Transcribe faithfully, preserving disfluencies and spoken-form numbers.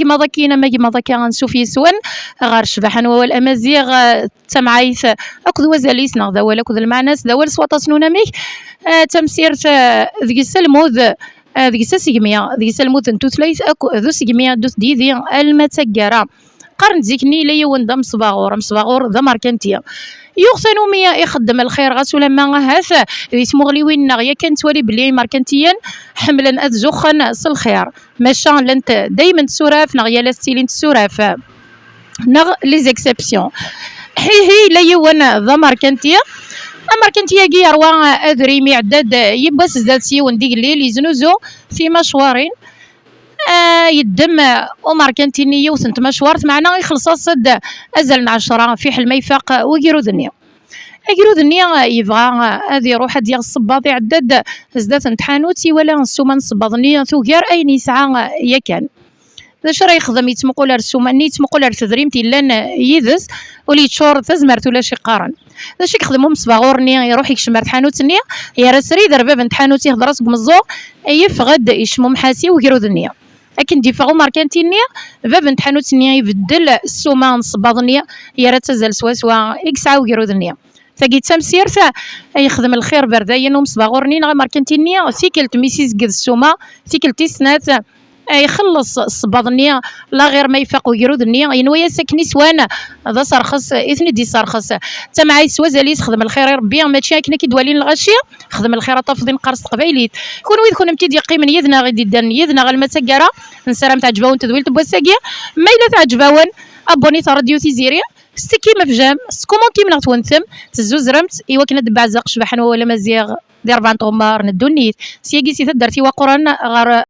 Maḍakin ama gmaḍ akka ansuf yes-wen ɣer ccbaḥa n wawal amaziɣ, eh, d tamɛayt akked wazal-is neɣ d awal akked lmeɛna-s, d awal s waṭas n unamek. Eh, tamsirt, eh, deg-s almud, eh, deg-s asegmi, deg-s almud n tutlayt akk d usegmi, ddut-d yid-i alma d taggara. Qqaren-d zik-nni yella yiwen d amesbaɣur, amesbaɣur d amerkanti. Yuɣ tanumi ixeddem lxir, ɣas ulamma ahat di tmuɣliwin-nneɣ yakan nettwali belli imerkantiyen ḥemmlen ad zuxxen s lxir, maca llant daymen tsuraf neɣ yal ass ttilint tsuraf neɣ les exceptions. Hihi, yella yiwen d amerkanti. Amerkanti-agi yerwa adrim, iɛedda-d yiwwas zdat-s yiwen d igellil, yeznuzu timacwarin. Ah, yeddem, ah, umerkanti-nni yiwet n tmacwart, meɛna ixelleṣ-as-d azal n ɛecṛa, fiḥel ma ifaq, ah, ugrud-nni. Agrud-nni, ah, yebɣa, ah, ad iruḥ ad yaɣ ssebbaḍ, iɛedda-d zdat n tḥanut, iwala ssuma n ssebbaḍ-nni tugar ayen yesɛa, ah, yakan. D acu ara yexdem? Yettmuqul ar ssuma-nni, yettmuqul ar tedrimt yellan, ah, yid-s, ul yeččur tazmert ulac iqqaren. D acu i yexdem umesbaɣur-nni? Iruḥ yekcem ar tḥanut-nni, yerra srid ar bab n tḥanut, ihder-as deg umeẓẓuɣ, yeffeɣ-d yecmumeḥ-as i ugrud-nni. Akken d-yeffeɣ umerkanti-nni, bab n tḥanut-nni ibeddel ssuma n ssebbaḍ-nni, yerra-tt azal swaswa i yesɛa ugrud-nni. Tagi d tamsirt, yexdem lxir berdayen umesbaɣur-nni neɣ amerkanti-nni, tikkelt mi s-izged ssuma, tikkelt tis snat, ixelleṣ ssebbaḍ-nni, la ɣir ma ifaq ugrud-nni, yenwa-yas akken iswan d aserxes i ten-id-iserxes. D tamɛayt s wazal-is, xdem lxir i Rebbi, mačči akken ad k-id-walin lɣaci, xdem lxir ad tafeḍ i neqqar s teqbaylit. Kunwi d kunemti d-yeqqimen yid-neɣ, i d-iddan yid-neɣ alma d taggara, nessaram teɛǧeb-awen tedwilt n wass-agi. Ma yella teɛǧeb-awen, abonit ɣer Radio Tiziri, stekkim afjam, skumantim neɣ twenntem, tezzuzrem-tt i wakken ad d-beɛzeɣ ccbaḥa n wawal amaziɣ di rebɛa n tɣemmar n ddunit, syagi si taddart Iwaqran ɣer